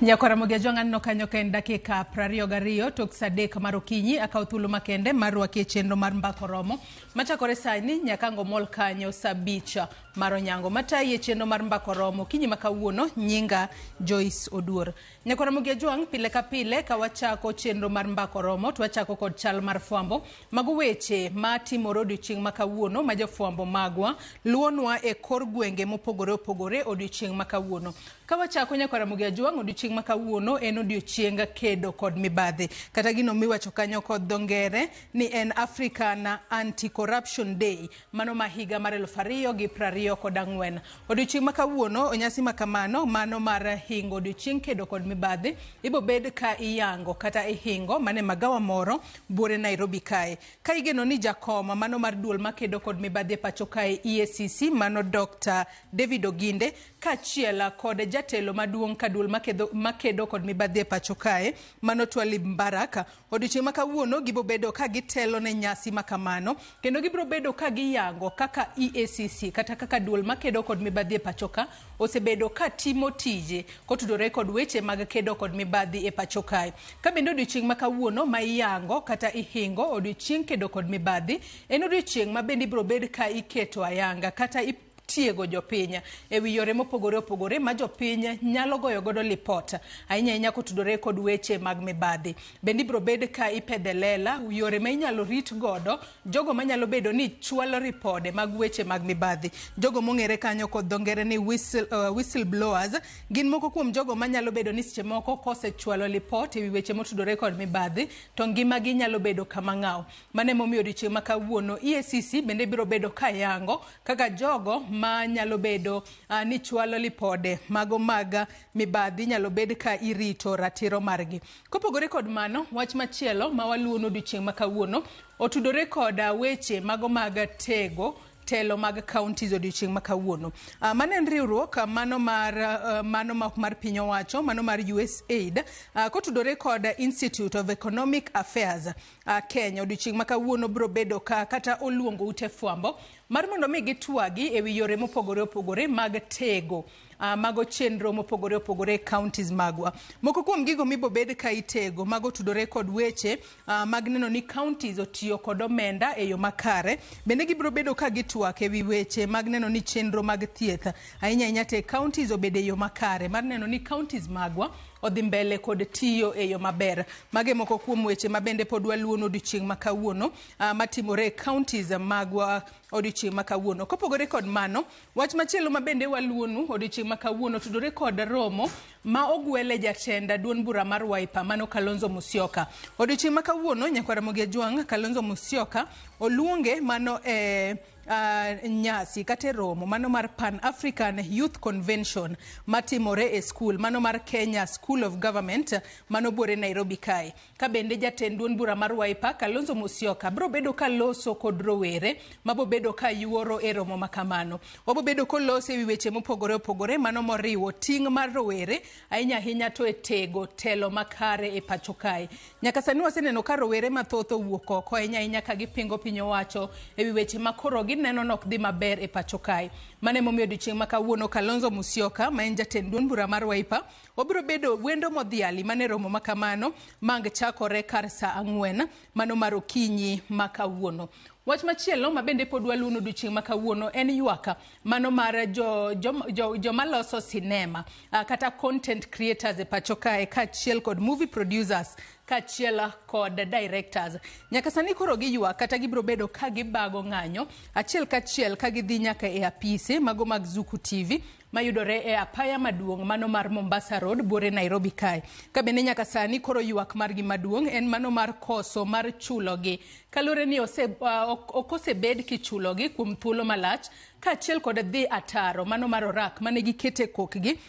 Nyakwara Ramogi Ajwang' aneno kanyo ka en dakika 22 tok sa 3 mar okinyi. Akawo thuolo makende mar rwaki e chenro mar Mbaka Oromo machakore sani nyaka ang' omol kanyo sa 5 mar onyango. Matayi e chenro mar Mbaka Oromo okinyi ma kawuono nyinga Joyce Oduor. Nyakwara Ramogi Ajwang' pile ka pile ka wachako chenro mar Mbaka Oromo to wachako kod chal mar fwambo. Mago weche ma timore odiochieng' ma kawuono ma jofwambo magwa luonwa e kor gwenge mopogore opogore odiochieng' ma kawuono. Ka wachako Nyakwar Ramogi Ajwang', odiochieng' ma kawuono en odiochieng kedo kod mibadhi. Kata gino miwacho kanyo kod dho ngere ni en African Anti-Corruption Day, mano ma higa mar 2024. Odiochieng' ma kawuono, nyasi ma kamano, mano mar hingo odiochieng kedo kod mibadhi, ibo bed ka iyango kata ihingo mane magawa moro buore Nairobi kae. Ka igeno ni jakom mano mar duol makedo kod mibadhi e pacho kae EACC mano Dr. David Oginde kaachiel kod jatelo maduong' ka duol makedo kod mibadhi e pacho kae mano Twalib Mbaraka, odiochieng' ma kawuono gibo bedo ka gitelo ne nyasi ma kamano kendo gibiro bedo ka giyango kaka EACC kata kaka duol makedo kod mibadhi e pacho ka osebedo ka timo tije kotudore kod weche mag kedo kod mibadhi e pacho kae. Ka bende odiochieng' ma kawuono ma iyango kata ihingo odiochieng' kedo kod mibadhi en odiochieng' ma bende ibiro bed ka iketo ayanga kata tiego jopiny e wi yore mopogore opogore ma jopiny nyalo goyo godo lipot ahinya ahinya kotudore kod weche mag mibadhi. Bende ibiro bed ka ipedhe lela yore ma inyalo rit godo jogo manyalo bedo ni chwalo ripode mag weche mag mibadhi. Jogo mong'ere kanyo kod dho ngere ni whistleblowers gin moko kuom jogo manyalo bedo ni seche moko kosechwalo lipot e wi weche motudore kod mibadhi to ngimagi nyalo bedo kama ng'aw. Mano emomiyo odiochieng' ma kawuono EACC bende biro bedo ka yango kaka jogo ma nyalo bedo ni chwalo lipode mago mag mibadhi nyalo bed ka irito ratiro margi. Kopogore kod mano, wach machielo ma waluwo odiochieng' ma kawuono otudore kod weche mago mag tego telo mag counties odiochieng' ma kawuono. Mano en riwruok mano mar mano ma ok mar piny owacho, mano mar USAID kotudore kod Institute of Economic Affairs Kenya odiochieng' ma kawuono biro bedo ka kata oluongo ute fwambo mar mondo mi gitwagi e wi yore mopogore opogore mag tego mago chenro mopogore opogore e counties magwa. Moko kuom gigo mibobed ka itego mago tudore kod weche mag neno ni counties otiyo kod omenda e yo makare. Bende gibiro bedo ka gitwak e wi weche mag neno ni chenro mag thieth ahinya ahinya te counties obedo e yo makare mar neno ni counties magwa odhi mbele kod tiyo e yo maber. Mage moko kuom weche ma bende pod waluwo odiochieng' ma kawuono matimore e counties magwa odiochieng' ma kawuono. Kopogore kod mano, wach machielo ma bende waluwonu odiochieng' ma kawuono tudore kod romo ma ogwele jatend duond bura mar Wiper mano Kalonzo Musyoka. Odiochieng' ma kawuono Nyakwar Ramogi Ajwang' Kalonzo Musyoka oluonge mano e nyasi kata e romo mano mar Pan African Youth Convention matimore e school mano mar Kenya School of Government mano buore Nairobi kae. Ka bende jatend duond bura mar Wiper Kalonzo Musyoka biro bedo ka loso kod rowere mabo bedo ka yuoro e romo ma kamano. Obo bedo koloso e wi weche mopogore opogore mano moriwo ting' mar rowere ahinya ahinya to e tego telo makare e pacho kae. Nyaka sani waseneno ka rowere mathoth owuok oko ahinya ahinya ka gipingo piny owacho e wi weche ma koro gineno nok dhi maber e pacho kae. Mano emomiyo odiochieng' ma kawuono Kalonzo Musyoka ma en jatend duond bura mar Wiper obiro bedo wendo modhiali mane romo ma kamano mang chakore kar sa 4 mano mar okinyi ma kawuono. Wach machielo ma bende pod waluwo odiochieng' ma kawuono en ywak mano mar joma loso sinema kata content creators e pacho kae kaachiel kod movie producers kaachiel kod directors. Nyaka sani koro giywak kata gibiro bedo ka gibago ng'anyo achiel kachiel ka gidhi nyaka e apise mago mag Zuku TV mayudore e apaya maduong' mano mar Mombasa Road buore Nairobi kae. Ka bende nyaka sani koro ywak margi maduong' en mano mar koso mar chulogi. Kaluwore ni ok osebed kichulogi kuom thuolo malach kaachiel kod dhi ataro mano mar orak mane gikete kokgi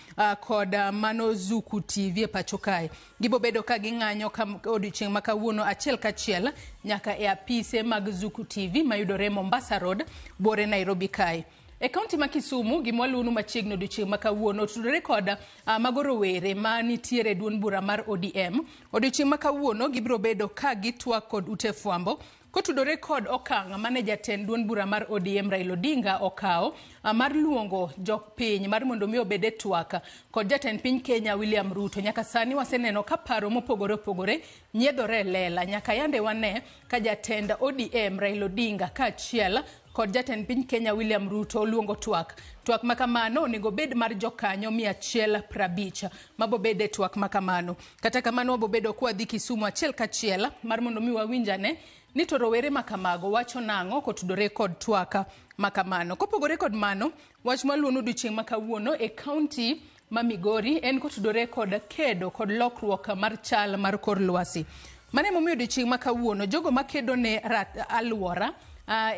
kod mano Zuku TV e pacho kae. Gibo bedo ka ging'anyo odiochieng' ma kawuono achiel kachiel nyaka e apise mag Zuku TV mayudore Mombasa Road buore Nairobi kae. E kaunti ma Kisumu, gima waluwonu machiegni odiochieng' ma kawuono otudore kod mago rowere ma nitiere e duond bura mar ODM. Odiochieng' ma kawuono gibiro bedo ka gitwak kod ute fwambo Kotudore kod okang' mane jatend duond bura mar ODM Raila Odinga okawo mar luongo jopiny mar mondo mi obed e twak kod jatend piny Kenya William Ruto. Nyaka sani waseneno ka paro mopogore opogore nyiedhore e lela. Nyaka yande wane ka jatend ODM Raila Odinga kaachiel kod jatend piny Kenya William Ruto oluongo twak. Twak ma kamano onego bed mar jokanyo 150 mabobed e twak ma kamano. Kata kamano wabobedo kwadhi Kisumu achiel kachiel mar mondo mi wawinjane ni to rowere ma kamago wacho nang'o kotudore kod twak ma kamano. Kopogore kod mano, wach mwaluonu odiochieng' ma kawuono e kaunti ma Migori en kotudore kod kedo kod lokruok mar chal mar kor lwasi. Mano emomiyo odiochieng' ma kawuono jogo makedo ne alwora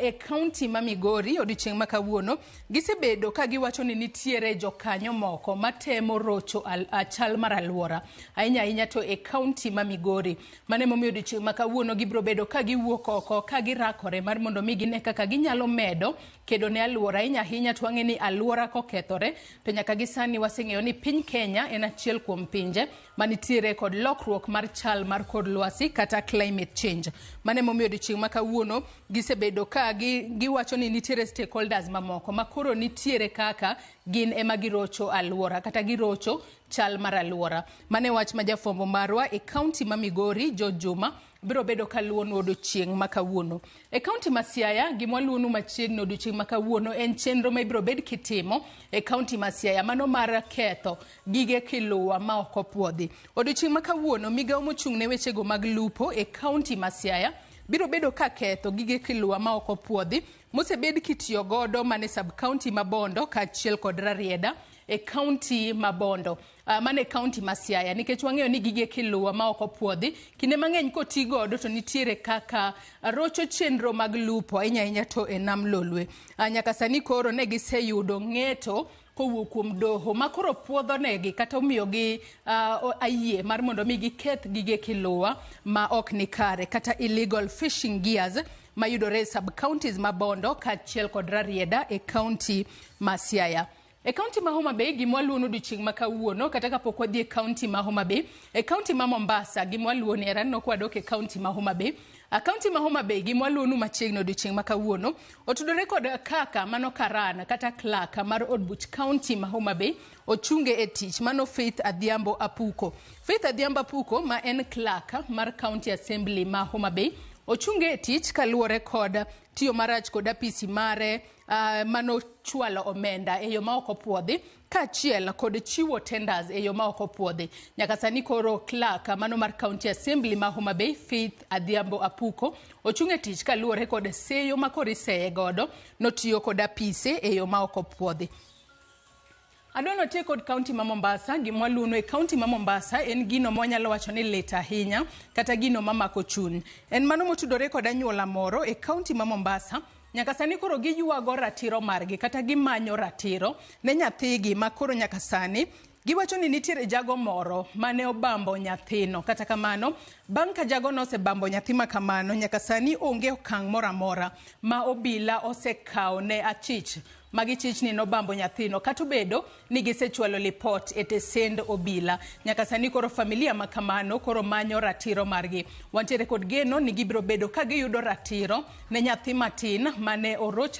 e kaunti ma Migori odiochieng' ma kawuono gisebedo ka giwacho ni nitiere jokanyo moko matemo rocho chal mar alwora ahinya ahinya to e kaunti ma Migori. Mano emomiyo odiochieng' ma kawuono gibiro bedo ka giwuok oko ka girakore mar mondo mi gine kaka ginyalo medo kedo ne alwora ahinya ahinya to wang'e ni alwora kokethore to nyaka gi sani waseng'eyo ni piny Kenya en achiel kuom pinje manitiere kod lokruok mar chal mar kor lwasi kata climate change. Mano emomiyo odiochieng' ma kawuono gisebedo ka giwacho ni nitiere stakeholders mamoko ma koro nitiere kaka gin ema girocho alwora kata girocho chal mar alwora. Mano e wach ma jafwambo marwa e kaunti ma Migori George Juma biro bedo kaluwonwa odiochieng' ma kawuono. E kaunti ma Siaya, gima waluwonu machiegni odiochieng' ma kawuono en chenro ma ibiro bed kitimo e kaunti ma Siaya, mano mar ketho gige kiluwa ma ok opuodhi. Odiochieng' ma kawuono, migawo mochung' ne wechego mag lupo e kaunti ma Siaya biro bedo ka ketho gige kiluwa ma ok opuodhi mosebed kitiyo godo mane sub kaunti ma Bondo kaachiel kod Rarieda e kaunti ma Bondo. Mane kaunti ma Siaya, nikech wang'eyo ni gige kiluwa ma ok opuodhi kinde mang'eny koti godo to nitiere kaka rocho chenro mag lupo ahinya ahinya to e nam Lolwe. Nyaka sani koro ne giseyudo ng'eto kowuok kuom doho ma koro puodho negi kata omiyogi ayie mar mondo mi giketh gige kiluwa ma ok ni kare kata illegal fishing gears mayudore e sub counties ma Bondo kaachiel kod Rarieda e kaunti ma Siaya. E kaunti ma Homa Bay gima waluwo odiochieng' ma kawuono kata kapok wadhi e kaunti ma Homa Bay, e kaunti ma Mombasa gima waluwo ni era aneno kwadok e kaunti ma Homa Bay. Kaunti ma Homa Bay gima waluwonu machiegni odiochieng' ma kawuono otudore kod kaka mano karan kata clerk mar od buch kaunti ma Homa Bay ochunge e tich mano Faith Adhiambo Apuko. Faith Adhiambo Apuko ma en clerk mar County Assembly ma Homa Bay ochunge e tich kaluwore kod tiyo marach kod apisi mare mano chwalo omenda e yo ma ok opuodhi kaachiel kod chiwo tenders e yo ma ok opuodhi. Nyaka sani koro clerk mano mar County Assembly ma Homa Bay Faith Adhiambo Apuko ochung' e tich kaluwore kod seyo ma koro iseye godo notiyo kod apise e yo ma ok opuodhi. Adwa notiek kod kaunti ma Mombasa. Gima waluono e kaunti ma Mombasa en gino ma wanyalo wacho ni lit ahinya kata gino mamako chuny. En mano motudore kod anyuola moro e kaunti ma Mombasa. Nyaka sani koro giywago ratiro margi kata gimanyo ratiro ne nyathigi ma koro nyaka sani giwacho ni nitiere jago moro mane obambo nyathino. Kata kamano, bang' ka jago nosebambo nyathi ma kamano, nyaka sani onge okang' moro amora ma obila osekawo ne achich magichich ni nobambo nyathino kata obedo ni gisechwalo lipot e tesend obila. Nyaka sani koro familia ma kamano koro manyo ratiro margi. Wantiere kod geno ni gibiro bedo ka giyudo ratiro ne nyathi matin mane oroch.